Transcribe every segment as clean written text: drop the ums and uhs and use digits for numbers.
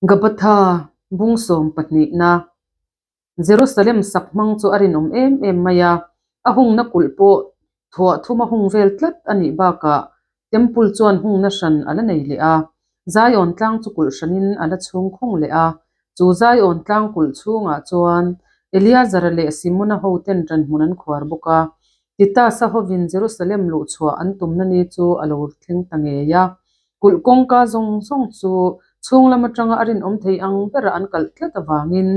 Gabatha bung sawm pahnihna Jerusalem sak hmang chu a rinawm em em mai a, a hungna kulh pawh thuah thuma hung vel tlat a nih bakah Temple chuan hungna hran a la nei leh a, Zion tlang chu kulh hranin a la chhung khung leh a, chu Zion tlang kulh chhungah chuan Eleazara leh Simona hoten ṭanhmun an khuar bawk a, Titus-a hovin Jerusalem luhchhuah an tumna ni chu a lo thleng ta ngei a. Kulh kawngka zawng zawng chu chhung lam atanga a rinawm thei ang bera an kalh tlat avangin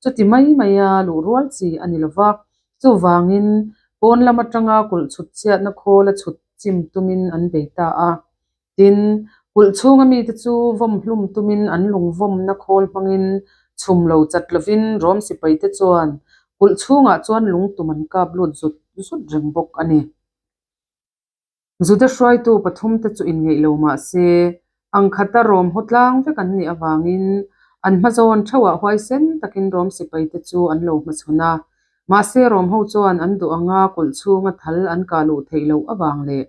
chuti mai maia luh rual chi a ni lo va. Chuvangin pawn lam atanga kulh chhut chhiatna khawl a chhut chim tumin an bei ta a. Tin, kulh chhunga mite chu vawm hlum tumin an lung vawmna khawl hmangin chhum lo chat lovin Rom sipaite chuan kulh chhungah chuan lungtum an kap lut zut zut reng bawk a ni. Juda hruaitu pathumte chu inngeih lo mah se, ang khata Rom haw tlang vek an nih avangin an hmazawn theuhah huaisen takin Rom sipaite chu an lo hmachhawn a. Mahse, Rom ho chuan an duh anga kulh chhunga thal an kah luh theih loh avang leh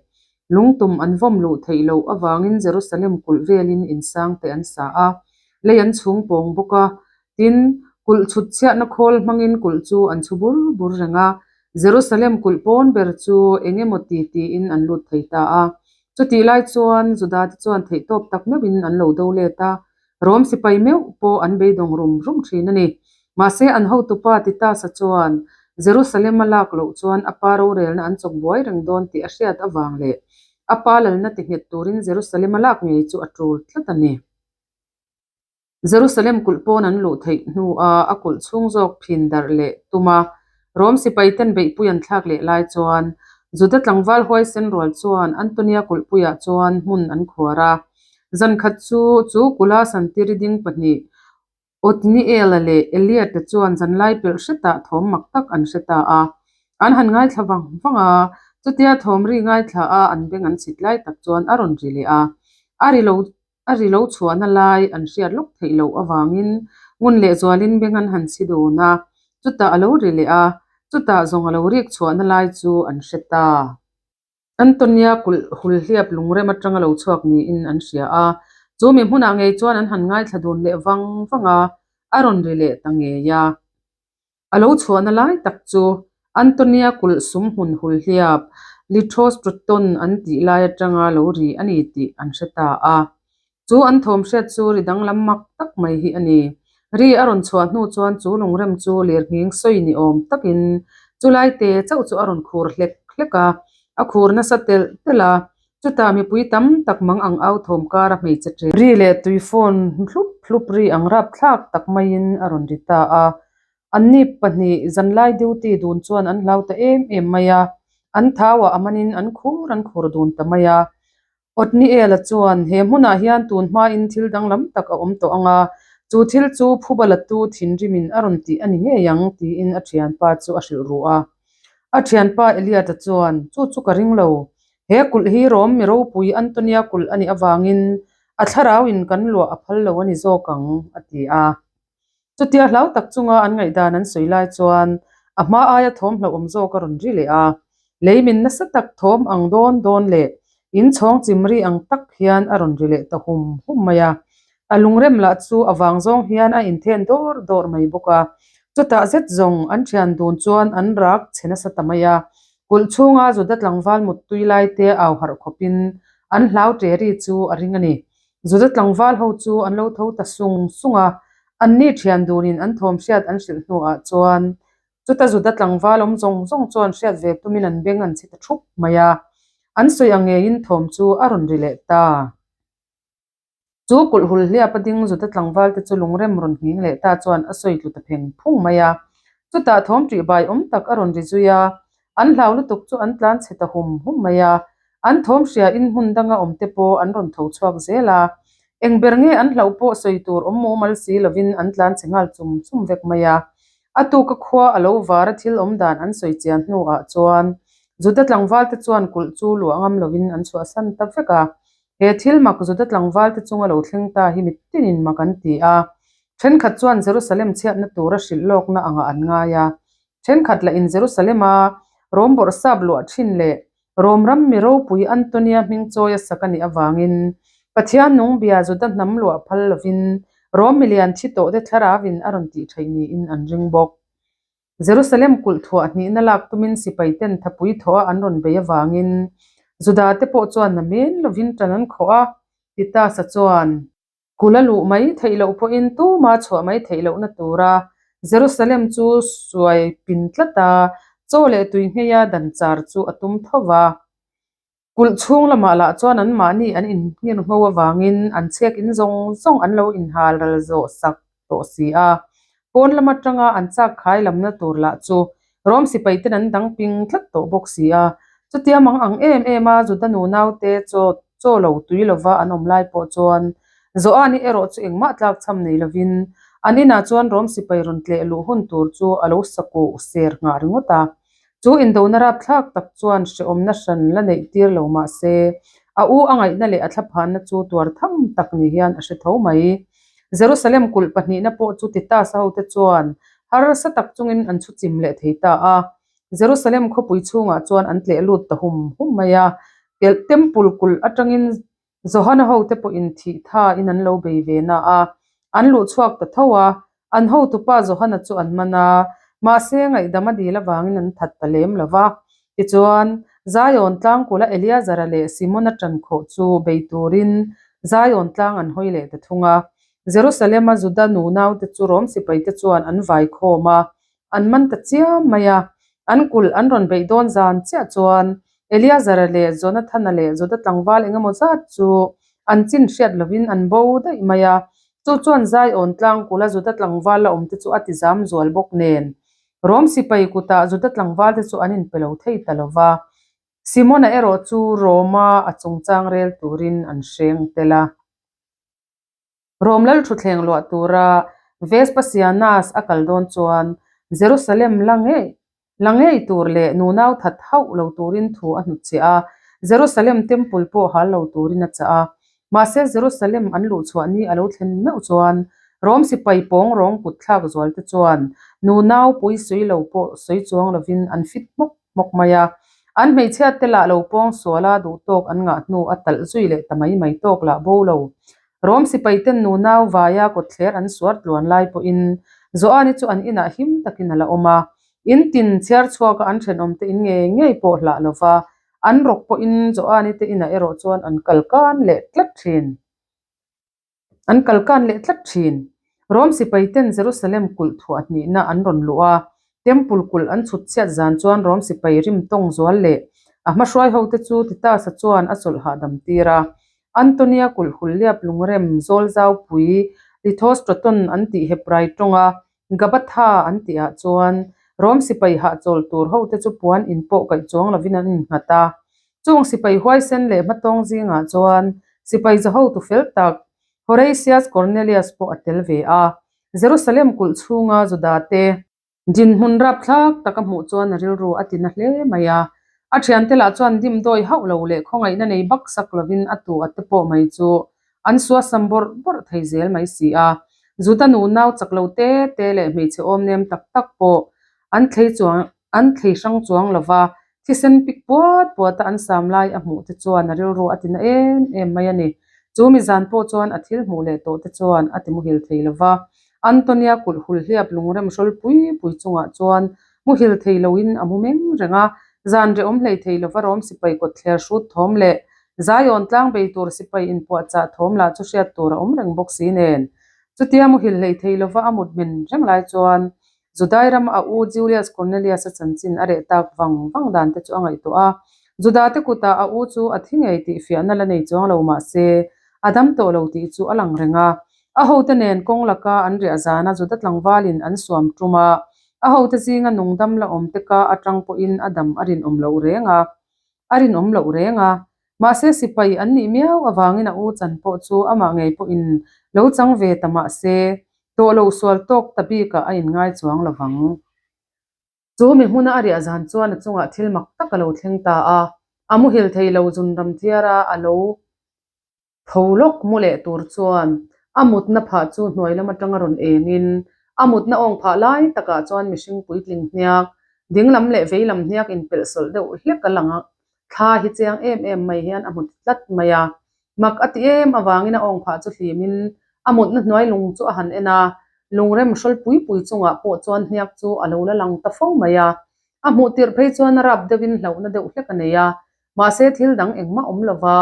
lungtum an vawm luh theih loh avangin Jerusalem kulh velin insang te an sa a, lei an chhung pawng bawk a. Tin, kulh chhut chhiatna khawl hmangin kulh chu an chhu bur bur reng a, Jerusalem kulh pawn ber chu eng emaw ti tiin an lut thei ta a. Chutih lai chuan Judate chuan theihtawp tak meuhin an lo do let a, Rom sipai meuh pawh an beidawng rum rum thin a ni. Mahse, an hotupa Titus-a chuan Jerusalem a lak loh chuan a pa rorelna an chawk buai reng dawn tih a hriat avang leh a pa lalna ti nghet turin Jerusalem a lak ngei chu a tul tlat a ni. Jerusalem kulh pawn an luh theih hnuah a kulh chhung zawk phin darh leh tum a, Rom sipaiten beihpui an thlak leh lai chuan Juda tlangval huaisen rual chuan Antonia kulhpuiah chuan hmun an khuar a. Zan khat chu chu kulha santiri ding pahnih Othniel-a leh Eliot-a chuan zanlai pelh hretah thawm mak tak an hre ta a. An han ngaithla vang vang a, chutia thawm ri ngaithla a an beng an chhit lai tak chuan a rawn ri leh a. A ri lo A ri lo chhuahna lai an hriat lawk theih loh avangin ngun leh zualin beng an han chhi dawn a, chutah a lo ri leh a, chutah zawng a lo rik chhuahna lai chu an hre ta. Antonia kulh hulhliap lungrem atanga lo chhuak niin an hria a, chu mi hmunah ngei chuan an han ngaithla dun leh vang vang a, a rawn ri leh ta ngei a. A lo chhuahna lai tak chu Antonia kulh sum hmun hulhliap Lithostroton an tih lai atanga lo ri a ni tih an hre ta a. Chu an thawm hriat chu ri danglam mak tak mai hi a ni. Ri a rawn chhuah hnu chuan chu lungrem chu lirnghing sawi ni awm takin chulai te chauh chu a rawn khur hlek hlek a, a khur nasa telh telh a. Chutah mipui tam tak mang ang au thawm kara hmeichhe ṭe ri leh tui phone hlup hlup ri ang rapthlak tak maiin a rawn ri ta a. Anni pahnih zanlai duty dun chuan an hlau ta em em mai a, an thauah a manin an khur an khur dun ta mai a. Othniel-a chuan he hmunah hian tun hmain thil danglam tak a awm tawh ang a, chu thil chu phuba latu thinrimin a rawn tih a ni ngei ang tiin a thianpa chu a hrilh ruh a. A thianpa Eliot-a chuan, Chu chu ka ring lo, He kulh hi Rom mi ropui Antonia kulh a nih avangin a thlarauin kan luah a phal lo a ni zawk ang, a ti a. Chutia hlau tak chunga an ngaihdan an sawi lai chuan a hma aia thawm hlauhawm zawk a rawn ri leh a. Lei min nasa tak thawm ang dawn dawn leh in chhawng chim ri ang tak hian a rawn ri leh ta hum hum mai a. A lungrem lah chu a vang zawng hian a inthen dawr dawr mai bawk a. Chutah zet zawng an thian dun chuan an rak chhe nasa ta mai a. Kulh chhunga Juda tlangval muttui laite au harh khawpin an hlau ṭe ri chu a ring a ni. Juda tlangval ho chu an lo tho ta sung sung a, anni ṭhian dunin an thawm hriat an hrilh hnuah chuan chuta Juda tlangval awm zawng zawng chuan hriat ve tumin an beng an chhi ta ṭhup mai a, an sawi ang ngeiin thawm chu a rawn ri leh ta. Chu kulh hul hliap a ding Juda tlangval te chu lungrem rawn nghing leh ta chuan a sawi tlu ta pheng phung mai a. Chutah thawm ṭih bai awm tak a rawn ri zui a, an hlau lutuk chu an tlan chhe ta hum hum mai a. An thawm hria in hmun danga awm te pawh an rawn tho chhuak zel a. Eng ber nge an hlauh pawh sawi tur awm mumal si lovin an tlan chhe nghal chum chum vek mai a. A tuka khua a lo var a thil awm dan an sawi chian hnuah chuan Juda tlangval te chuan kulh chu luah ngam lovin an chhuahsan ta vek a. He thil mak Juda tlangvalte chunga lo thleng ta hi mitinin mak an ti a. Thenkhat chuan Jerusalem chhiatna tura hrilh lawkna angah an ngai a. Thenkhat lahin Jerusalema Rom bawrhsap luah thin leh Rom ram mi ropui Antonia hming chawi a sak a nih avangin Pathian nung bia Juda hnam luah phal lovin Rom milian thi tawhte thlaravin a rawn tih theih niin an ring bawk. Jerusalem kulh thuah hnihna lak tumin sipaiten thapui thawha an rawn bei avangin Judate pawh chuan namen lovin tan an khawh a, Titus-a chuan. Kulh a luh mai theih loh pawhin tuma chhuah mai theih lohna tura Jerusalem chu suai pin tlat a, chaw leh tui ngheia dan char chu a tum tho va. Kulh chhung lamah lah chuan anmahni an innghen ngho avangin an chhek in zawng zawng an lo inhal ral zawh sak tawh si a. Pawn lam atanga an chak khai lamna tur lah chu Rom sipaiten an dang ping tlat tawh bawk si a. Chutia mang ang em em a Juda nunaute chaw chaw lo tui lova an awm lai pawh chuan Joani erawh chu engmah tlak chham nei lovin an inah chuan Rom sipai rawn tleh luh hun tur chu a lo sakuh ser nghah ringawt a. Chu indona rapthlak tak chuan hrehawmna hran la neih tir lo mah se, a u a ngaihna leh a thlaphanna chu tuar tham tak ni hian a hre tho mai. Jerusalem kulh pahnihna pawh chu Titus-a hote chuan harsa tak chungin an chhu chim leh thei ta a. Jerusalem khawpui chhungah chuan an tleh lut ta hum hum mai a. Temple kulh atangin Johana hote pawhin thih thain an lo bei ve na a, an luh chhuak ta tho a, an hotupa Johana chu an man a, mahse ngaihdam a dil avangin an that ta lem lo va. Tichuan, Zion tlangkula Eleazara leh Simona ṭankhawh chu bei turin Zion tlang an hawi leh ta thung a. Jerusalema Juda nunaute chu Rom sipaite chuan an vai khawm a, An man ta chiam mai a, an kulh an rawn beih dawn zan chiah chuan Eleazara leh Jonathana leh Juda tlangval engemaw zat chu an chin hriat lovin an bo daih mai a, chu chuan Zion tlangkula Juda tlangval la awmte chu a ti zam zual bawk nen. Rom sipai kutah Juda tlangvalte chu an inpe lo thei ta lo va, Simona erawh chu Roma a chungchang rel turin an hreng tel a. Rom lal thutthleng luah tura Vespasianus a kal dawn chuan Jerusalem la ngei la ngei tur leh nunau that hauh lo turin thu a hnutchhiah a, Jerusalem Temple pawh hal lo turin a chah a. Mahse Jerusalem an luhchhuah ni a lo thlen meuh chuan Rom sipai pawng rawng kut thlak zual te chuan nunau pui sawi lo pawh sawi chuang lovin an fit hmawk hmawk mai a. An hmeichhia te lah lo pawng sual a duh tawk an ngah hnu a talh zui leh ta mai mai tawk lah bo lo. Rom sipai ten nunau vaia kawtthler an suar tluan lai pawhin Joani chu an inah him takin a la awm a. In tin chhiar chhuaka an thenawm te in ngei ngei pawh hlah lova an rawk pawhin Joani te inah erawh chuan an kal kan leh tlat thin. An kal kan leh tlat thin. Rom sipai ten Jerusalem kulh thuah hnihna an rawn luh a, Temple kulh an chhut chhiat zan chuan Rom sipai rim tawng zual leh a hmahruai hote chu Titus-a chuan a chawlh hahdam tir a. Antonia kulh hul liap lungrem zawl zaupui Lithostroton an tih Hebrai tawnga Gabatha an tihah chuan Rom sipai hahchawl tur hote chu puan in pawh kaih chuang lovin an innghat a. Chung sipai huaisen leh hmatawng zingah chuan sipai za hotu fel tak Horatius Cornelius pawh a tel ve a. Jerusalem kulh chhunga Judate dinhmun rapthlak tak a hmuh chuan a rilru a ti na hle mai a. A thiante lah chuan dimdawi hauh lo leh khawngaihna nei bak sak lovin a tu a te pawh mai chu An suasam bawrh bawrh thei zel mai si a, Juda nu nau chak lo te te leh hmeichhe awm nem tak tak pawh an thlei chuang an thlei hrang chuang lo va, thisen pik puat puata an sam lai a hmuh te chuan a rilru a ti na em em mai a ni. Chu mi zan pawh chuan a thil hmuh leh tawh te chuan a ti muhil thei lo va, Antonia kulh hul hliap lungrem hrawl pui pui chungah chuan muhil thei loin a mu meng reng a, zan rehawm hlei thei lova rawm sipai kawtthler hrut thawm leh Zion tlang bei tur sipai inpuahchah thawm lah chu hriat tur a awm reng bawk si nen. Chutia muhil hlei thei lova a mut men reng lai chuan Judai rama a u Julius Cornelius-a chanchin a reh tak vang vang dan te chu a ngaihtuah a. Judate kutah a u chu a thi ngei tih fiahna la nei chuang lo mah se a dam tawh lo tih chu a lang reng a. A hote nen kawng laka an riah zana Juda tlangvalin an suam tum a, a hote zinga nungdam la awm te ka atang pawhin a dam a rinawm loh reng a, a rinawm loh reng a. Mahse sipai an nih miau avangin a u chan pawh chu amah ngei pawhin lo chang ve ta mah se, tawh lo sual tawk ta bikah a inngai chuang lo vang. Chu mi hmuna a riah zan chuan a chungah thil mak tak a lo thleng ta a, a muhil thei lo zun ram thiara a lo Tho lawk mu leh tur chuan a mutna phah chu hnuai lam atanga rawn engin a mutna awng phah lai takah chuan mihring puitling hniak, dinglam leh veilam hniak inpelh sawlh deuh hlek a lang a, thla hi chiang em em mai hian a hmu tlat mai a. Mak a ti em avangin a awng phah chu hlimin A mutna hnuai lung chu a han en a, lungrem hrawl pui pui chungah pawh chuan hniak chu a lo la lang ta fo mai a. A hmuh tirh phei chuan a rap deuhin hlauhna deuh hlek a nei a, mahse thil dang engmah awm lova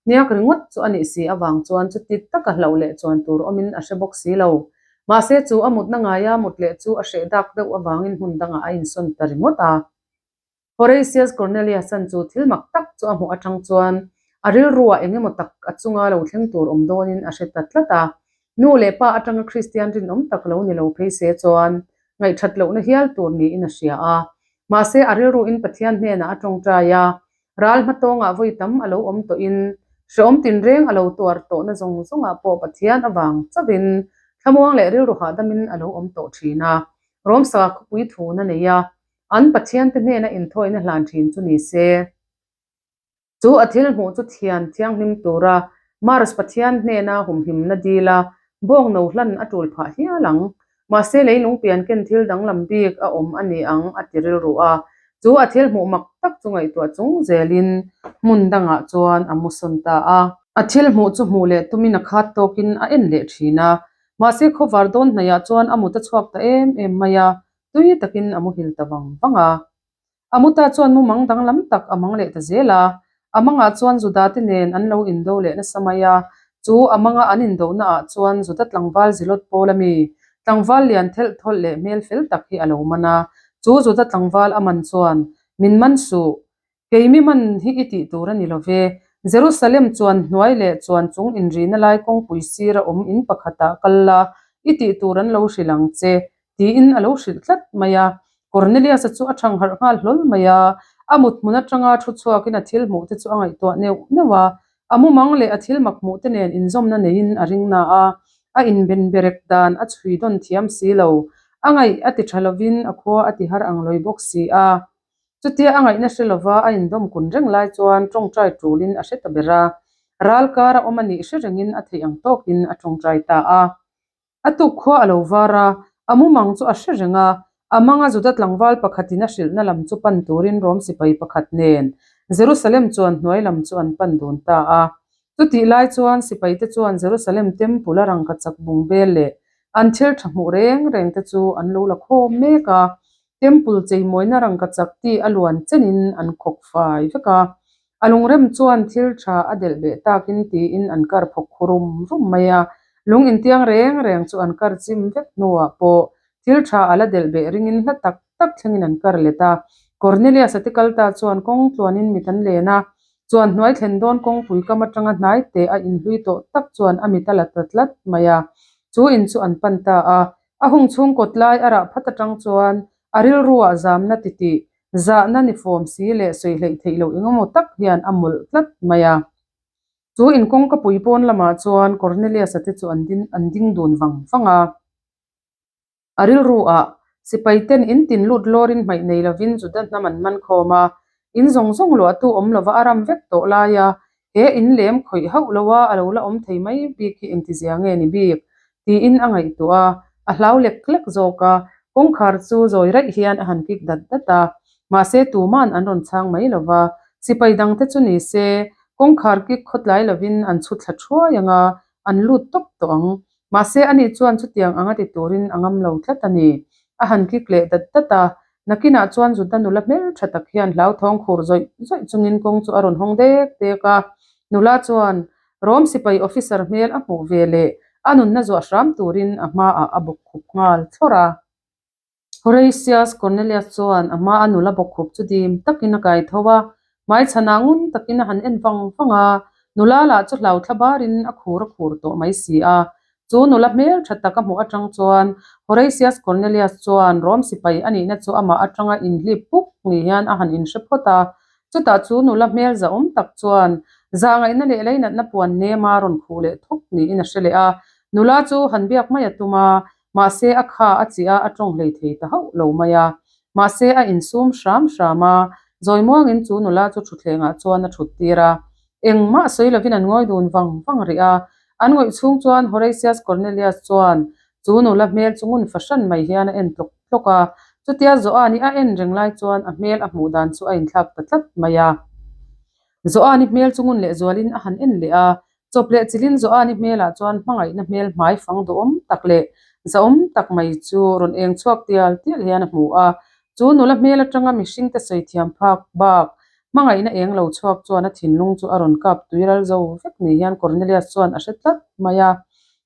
hniak ringawt chu a nih si avang chuan chuti taka hlauh leh chuan tur awmin a hre bawk si lo. Mahse chu a mutna ngaia mut leh chu a hreh dak deuh avangin hmun dangah a insawn ta ringawt a. Horatius Cornelius-a'n chu thil mak tak chu a hmuh atang chuan a rilruah eng emaw tak a chunga lo thleng tur awm dawnin a hre ta tlat a. Nu leh pa atanga Kristian rinawm tak lo ni lo phei se chuan ngaihthat lohna hial tur niin a hria a. Mahse a rilruin Pathian hnenah a tawngtai a, ral hmatawngah vawi tam a lo awm tawhin hrehawm tinreng a lo tuar tawhna zawng zawngah pawh Pathian avang chauhin thlamuang leh rilru hahdamin a lo awm tawh thin a. Rom sa khawpui thun a nei a, An Pathiante hnena inthawina hlan thin chu ni se. Chu a thil hmuh chu thian thianghlim tura Mars Pathian hnena humhimna dila bawng no hlan a tul phah hial ang. Mahse leilung pian ken thil danglam bik a awm a ni ang a ti rilru a. Chu a thil hmuh mak tak chu ngaihtuah chung zelin hmun dangah chuan a mu sawn ta a. A thil hmuh chu hmuh leh tumin a khat tawkin a en leh thin a. Mahse khawvar dawn hnaihah chuan a mut a chhuak ta em em mai a. Tui takin a muhil ta vang vang a. A muta chuan mumang danglam tak a mang leh ta zel a. A mangah chuan Juda te nen an lo indo leh nasa mai a. Chu a manga an indohna ah chuan Juda tlangval Zilot pawl a mi, tlangval lian thelh thawlh leh hmel fel tak hi a lo man a. Chu Juda tlangval a man chuan, Min man suh, Kei mi man hi i tih tur a ni lo ve. Jerusalem chuan hnuai leh chuan chung inrina lai kawngpui sira awm in pakhatah kal la, i tih tur an lo hrilh ang che, tiin a lo hrilh tlat mai a. Kornelius-a chu a thang harh nghal hlawl mai a, a mut hmun atanga thu chhuakin a thil hmuh te chu a ngaihtuah neuh neuh a. A mumang leh a thil mak hmuh te nen inzawmna neiin a ring na a, a inben berek dan a chhui dawn thiam si lo. A ngaih a ti tha lovin a khua a ti har ang lawi bawk si a. Chutia a ngaihna hre lova a indawm kun reng lai chuan tawngtai tulin a hre ta ber a, ral kar a awm a nih hre rengin a theih ang tawkin a tawngtai ta a. A tuk khua a lo var a, a mumang chu a hre reng a, a manga Juda tlangval pakhatin a hrilhna lam chu pan turin Rom sipai pakhat nen Jerusalem chuan hnuai lam chu an pan dun ta a. Chutih lai chuan sipaite chuan Jerusalem Temple a rangkachak bung bel leh an thil tha hmuh reng reng te chu an lo la khawm mek a, Temple cheimawina rangkachak tih a luan chenin an khawk fai vek a, a lungrem chuan thil tha a delh beh takin tiin an kar phawk khu rum rum mai a, lung intiang reng reng chu an kar chim vek hnuah pawh thil tha a la delh beh ringin hla tak tak thlengin an kar let a. Cornelius a ti kal ta chuan kawng tluanin mit an len a, chuan hnuai thlen dawn kawngpui kam atanga hnai teh a inhlui tawh tak chuan a mit a la ta tlat mai a, chu in chu an pan ta a. A hung chhung kawt lai a rah phat atang chuan a rilruah zamna titih, zahna ni fawm si leh sawi hleih theih loh engemaw tak hian a mawlh tlat mai a. Chu in kawngka pui pawn lamah chuan Cornelius-a te chu an din an ding dun vang vang a. A rilruah sipai ten in tin lut lawrin hmaih nei lovin Juda hnam an man khawm a, in zawng zawng luahtu awm lova a ram vek tawh lai a, He in lem khawih hauh lo a, a lo la awm thei mai bik hi engtizia nge ni bik? tiin a ngaihtuah a, a hlau lek lek zawk a, kawngkhar chu zawi raih hian a han kik dat dat a, mahse tuman an rawn chhang mai lo va, sipai dangte chu ni se, kawngkhar kik khawtlai lovin an chhu thla thuai ang a, an lut tawp tawh ang. Mahse ani chuan chutiang anga ti turin a ngam lo tlat a ni. A han kik leh dat dat a, Nakinah chuan Juda nula hmeltha tak hian hlauthawng khur zawih zawih chungin kawng chu a rawn hawng dek dek a. Nula chuan Rom sipai officer hmel a hmuh ve leh a nunna zuah hram turin a hmaah a bawkkhup nghal thlawrh a. Horatius Cornelius chuan a hmaa nula bawkkhup chu dim takin a kai tho a, hmaichhanah ngun takin a han en vang vang a, nula lah chu hlauthla barin a khur a khur tawh mai si a. Chu nula hmel tha tak a hmuh atang chuan Horatius Cornelius chuan Rom sipai a nihna chu amah atanga inhlip puk ni hian a han inhre phawt a. Chutah chu nula hmel zahawm tak chuan zahngaihna leh leinatna puan nema rawn khuh leh thawk niin a hre leh a. Nula chu han biak mai a tum a, mahse a kha a chiah a, a tawng hlei thei ta hauh lo mai a. Mahse a insum hram hram a, zawimuangin chu nula chu thutthlengah chuan a thut tir a. Engmah sawi lovin an ngawi dun vang vang rih a, An ngawih chhung chuan Horatius Cornelius chuan chu nula hmel chu ngun fahran mai hian a en tlawk tlawk a. Chutia Joani a en reng lai chuan a hmel a hmuh dan chu a inthlak ta tlat mai a. Joani hmel chu ngun lehzualin a han en leh a. Chawp leh chilin Joani hmelah chuan hmangaihna hmel hmai fang duhawm tak leh zahawm tak mai chu rawn eng chhuak tial tial hian a hmu a. Chu nula hmel atanga mihringte sawi thiam phak bak hmangaihna eng lo chhuak chuan a thinlung chu a rawn kap tuiral zo vek ni hian Cornelius chuan a hre tlat mai a.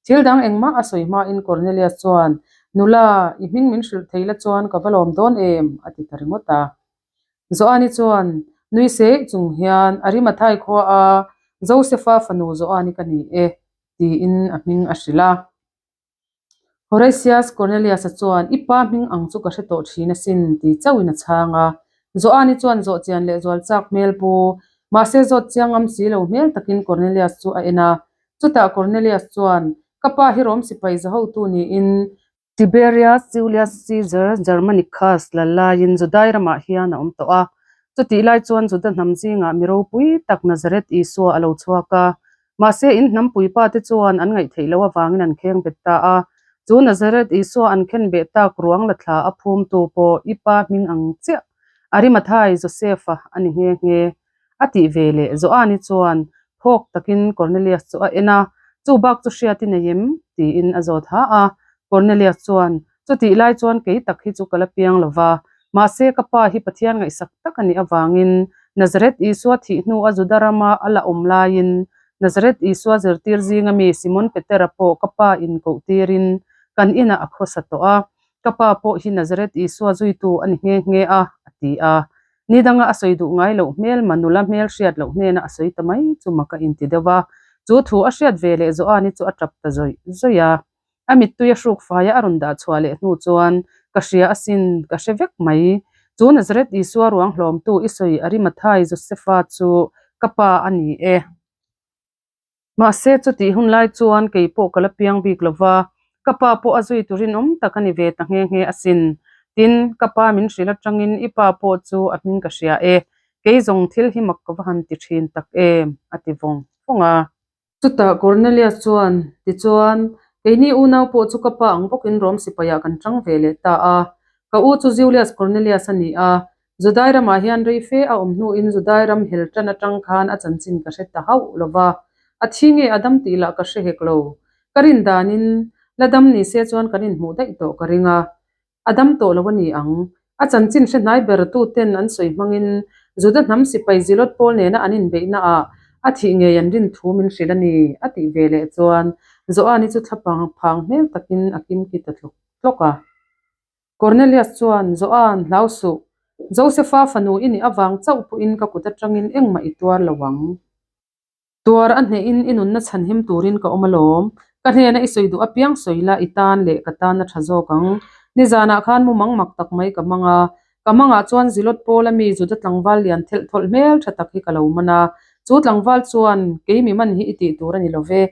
Thil dang engmah a sawi hmain Cornelius chuan, Nula, i hming min hrilh thei la chuan ka va lawm dawn em? a ti ta ringawt a. Joani chuan nui seih chung hian, Arimathai khua a Josefa fanu Joani ka ni e, tiin a hming a hrilh a. Horatius Cornelius-a chuan, I pa hming ang chu ka hre tawh thin asin, ti chauhin a chhang a. Joani chuan zawh chian leh zual chak hmel pu, mahse zawt chiang ngam si lo hmel takin Cornelius chu a en a. Chutah Cornelius chuan, Ka pa hi Rom sipai zahotu niin, Tiberius Julius Caesar Germanicus la laiin Judai ramah hian a awm tawh a. Chutih lai chuan Juda hnam zingah mi ropui tak Nazareth Isua a lo chhuak a. Mahse in hnam puipa te chuan an ngaihtheih loh avangin an kheng bet ta a. Chu Nazareth Isua an khen beh tak ruang la thla a phumtu pawh i pa hming ang chiah Arimathai Joseph-a a ni nghe nghe. A tih ve leh Joani chuan phawk takin Cornelius chu a en a, Chu bak chu hriat i nei em? tiin a zawt ha a. Cornelius chuan, Chutih lai chuan kei tak hi chu ka la piang lo va, mahse ka pa hi Pathian ngaihsak tak a nih avangin Nazareth Isua thih hnu a Juda rama a la awm laiin Nazareth Isua zirtir zinga mi Simon Petera pawh ka pa in koh tirin kan inah a khawsa tawh a, ka pa pawh hi Nazareth Isua zuitu a ni nghe nghe a, a ti a. Ni danga a sawi duh ngai loh hmel Manula hmel hriat loh hnena a sawi ta mai chu mak a inti deuh a. Chu thu a hriat ve leh Joani chu a tap ta zawih zawih a. A mittui a hruk faia a rawn dah chhuah leh hnu chuan, Ka hria asin, ka hre vek mai. Chu Nazareth Isua ruang hlawmtu i sawi Arimathai Josefa chu ka pa a ni e. Mahse, chutih hun lai chuan kei pawh ka la piang bik lo va, ka pa pawh a zui tur rinawm tak a ni ve ta nghe nghe asin. Tin, ka pa min hrilh atangin i pa pawh chu a hming ka hria e, kei zawng thil hi mak ka va han ti thin tak em, a ti vawng vawng a. Chutah Cornelius chuan, Tichuan, keini unau pawh chu ka pa ang bawkin Rom sipaiah kan tang ve leh ta a. Ka u chu Julius Cornelius a ni a, Judai ramah hian rei fe a awm hnuin Judai ram hel tan atang khan a chanchin ka hre ta hauh lo va, a thi nge a dam tih lah ka hre hek lo. Ka rin danin la dam ni se chuan kan inhmuh daih tawh ka ring a, a dam tawh lo a ni ang. A chanchin hre hnai ber tu ten an sawi hmangin Juda hnam sipai Zilot pawl nena an inbeihna ah a thih ngei an rin thu min hrilh a ni a tih ve leh chuan Joani chu thlapang phang hmel takin a kimki ta tlawk tlawk a. Cornelius chuan, Joan, hlau suh. Josefa fanu i nih avang chauh pawhin ka kut atangin engmah i tuar lo ang. Tuar a hnehin i nunna chhanhim turin ka awm alawm. Ka hnena i sawi duh apiang sawi la i tan leh ka tan a tha zawk ang. Nizanah khan mumang mak tak mai ka mang a. Ka mangah chuan Zilot Paula mi Juda tlangval lian thelh thawlh hmel tha tak hi ka lo man a. Chu tlangval chuan, Kei mi man hi i tih tur a ni lo ve.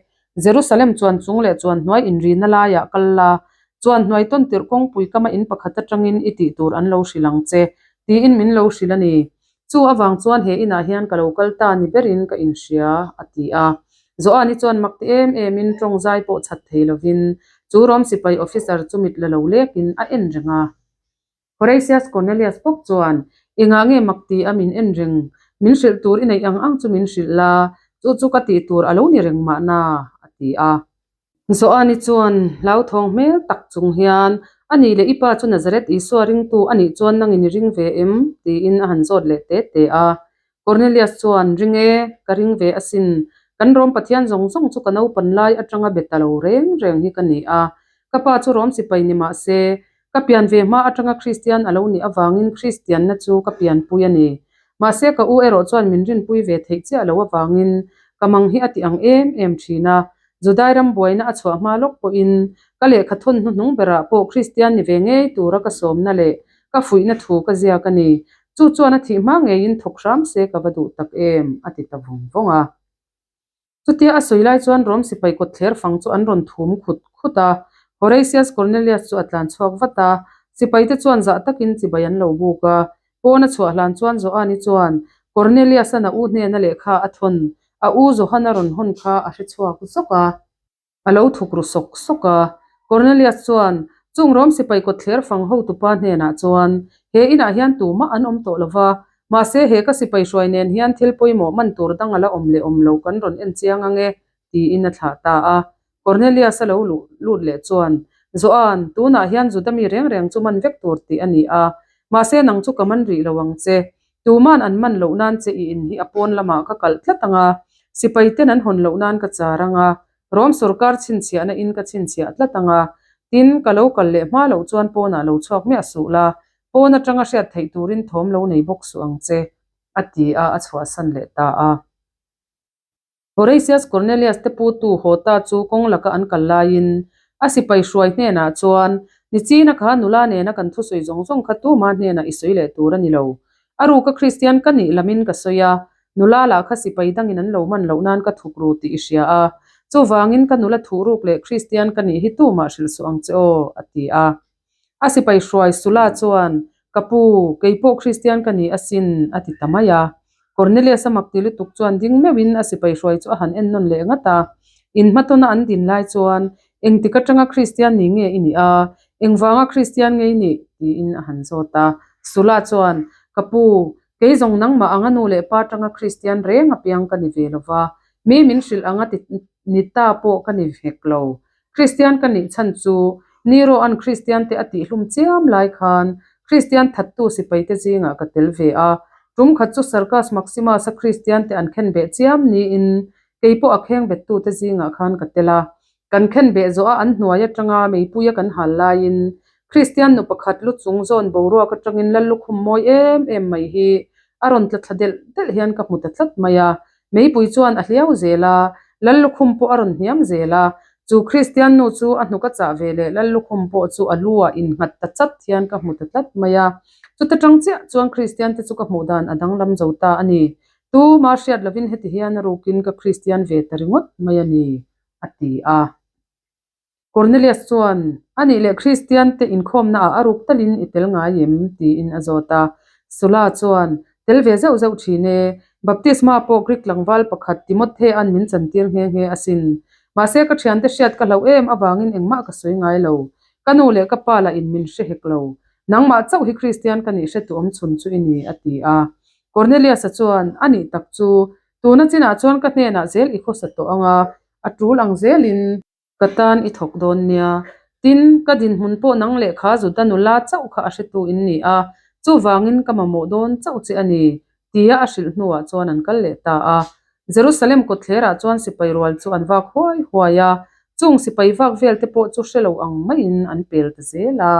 Jerusalem chuan chung leh chuan hnuai inrina laiah kal la, chuan hnuai tawn tirh kawngpui kama in pakhat atangin i tih tur an lo hrilh ang che, tiin min lo hrilh a ni. Chu avang chuan he inah hian ka lo kal ta ni berin ka inhria, a ti a. Joani chuan mak ti em emin tawng zai pawh chhat thei lovin chu Rom sipai officer chu mit la lo lekin a en reng a. Horatius Cornelius bawk chuan, Engah nge mak ti a min en reng? Min hrilh tur i neih ang ang chu min hrilh la, chu chu ka tih tur a lo ni reng mahna, a ti a. Joani chuan hlauthawng hmel tak chung hian, A nih leh i pa chu Nazareth Isua ringtu a nih chuan nangin i ring ve em? tiin a han zawt leh te te a. Cornelius chuan, Ring e, ka ring ve asin. Kan Rom Pathian zawng zawng chu ka naupan lai atanga be ta lo reng reng hi ka ni a. Ka pa chu Rom sipai ni mah se, ka pian ve hma atanga Kristian a lo nih avangin Kristianna chu ka pianpui a ni. Mahse ka u erawh chuan min rinpui ve theih chiah lo avangin ka mang hi a ti ang em em thin a. Judai ram buaina a chhuah hma lawk pawhin ka lehkha thawn hnuhnung berah pawh Kristian ni ve ngei tura ka sawmna leh ka fuihna thu ka ziak a ni. Chu chuan a thih hma ngeiin thawk hram se ka va duh tak em, a ti ta vawng vawng a. Chutia a sawi lai chuan Rom sipai kawtthler fang chu an rawn thum khut khut a. Horatius Cornelius chu a tlan chhuak vat a, sipaite chuan zah takin chibai an lo buk a. Pawn a chhuah hlan chuan Joani chuan Cornelius-an a u hnena lehkha a thawn, a u Johan a rawn hawn kha a hre chhuak zawk a. A lo thuk ru sawk sawk a. Cornelius chuan chung Rom sipai kawtthler fang hotupa hnenah chuan, He inah hian tumah an awm tawh lo va, mahse he ka sipai hruai nen hian thil pawimawh man tur dang a la awm leh awm lo kan rawn en chiang ang e, tiin a thlah ta a. Kornelius-a lo luh lut leh chuan, Joan, tunah hian Juda mi reng reng chu man vek tur tih a ni a, mahse nang chu ka man rih lo ang che. Tuman an man loh nan che i in hi a pawn lamah ka kalh tlat ang a, sipai ten an hawn loh nan ka char ang a, Rom sorkar chhinchhiahna in ka chhinchhiah tlat ang a, tin, ka lo kal leh hma loh chuan pawnah lo chhuak miah suh la, pawn atanga hriat theih turin thawm lo nei bawk suh ang che, a ti a, a chhuahsan leh ta a. Horatius Cornelius te putu haw ta chu kawng laka an kal laiin a sipai hruai hnenah chuan, Nichina kha nula nena kan thusawi zawng zawng kha tuma hnenah i sawi leh tur a ni lo. A ruka Kristian ka nih lamin ka sawi a, nula lah kha sipai dangin an lo man loh nan ka thuk ru tih i hria a, chuvangin ka nula thuhruk leh Kristian ka nih hi tumah hrilh suh ang che aw, a ti a. A sipai hruai Sula chuan, Ka pu, kei pawh Kristian ka ni asin, a ti ta mai a. Cornelius-a mak ti lutuk chuan ding meuhin a sipai hruai chu a han en nawn leh ngat a. Inhmatawna an din lai chuan, Engtik atanga Kristian ni nge i nih a? Engvanga Kristian nge i nih? tiin a han zawt a. Sula chuan, Ka pu, kei zawng nangmah anga nu leh pa atanga Kristian reng apiang ka ni ve lo va, mi min hrilh anga ti ni ta pawh ka ni vek lo. Kristian ka nih chhan chu Nero an Kristian te a tihhlum chiam lai khan Kristian thattu sipai te zingah ka tel ve a. Tum khat chu Circus Maximus a Kristian te an khenbeh chiam niin kei pawh a khengbettu te zingah khan ka tel a. Kan khenbeh zawh a an hnuai atanga meipui a kan hal laiin Kristian nu pakhat lu chung zawn boruak atangin lal lukhum mawi em em mai hi a rawn tla thla delh delh hian ka hmu ta tlat mai a. Meipui chuan a hliau zel a, Lal lukhum pawh a rawn hniam zel a. Chu Kristian nu chu a hnuk a chah ve leh Lal lukhum pawh chu a lu ah innghat ta chat hian ka hmu ta tlat mai a. Chuta tang chiah chuan Kristian te chu ka hmuh dan a danglam zo ta a ni. Tuma hriat lovin heti hian a rukin ka Kristian ve ta ringawt mai a ni, a ti a. Cornelius chuan, A nih leh Kristian te inkhawmna ah a ruk talin i tel ngai em? tiin a zawt a. Sula chuan, Tel ve zeuh zeuh thin e. Baptisma pawh Greek tlangval pakhat Timothea'n min chantir nghe nghe asin. Mahse ka thiante hriat ka hlauh em avangin engmah ka sawi ngai lo. Ka nu leh ka pa lah in min hre hek lo. Nangmah chauh hi Kristian ka nih hretu awm chhun chu i ni, a ti a. Cornelius-a chuan, A nih tak chu, tuna chinah chuan ka hnenah zel i khawsa tawh ang a, a tul ang zelin. Ka tan i thawk dawn nia. Tin, ka dinhmun pawh nang leh kha Juda nula chauh kha a hretu in ni a, chuvangin ka mamawh dawn chauh che a ni, tia a hrilh hnuah chuan an kal leh ta a. Jerusalem kawtthlerah chuan sipai rual chu an vak huai huai a, chung sipai vak vel te pawh chu hre lo ang maiin an pel ta zel a.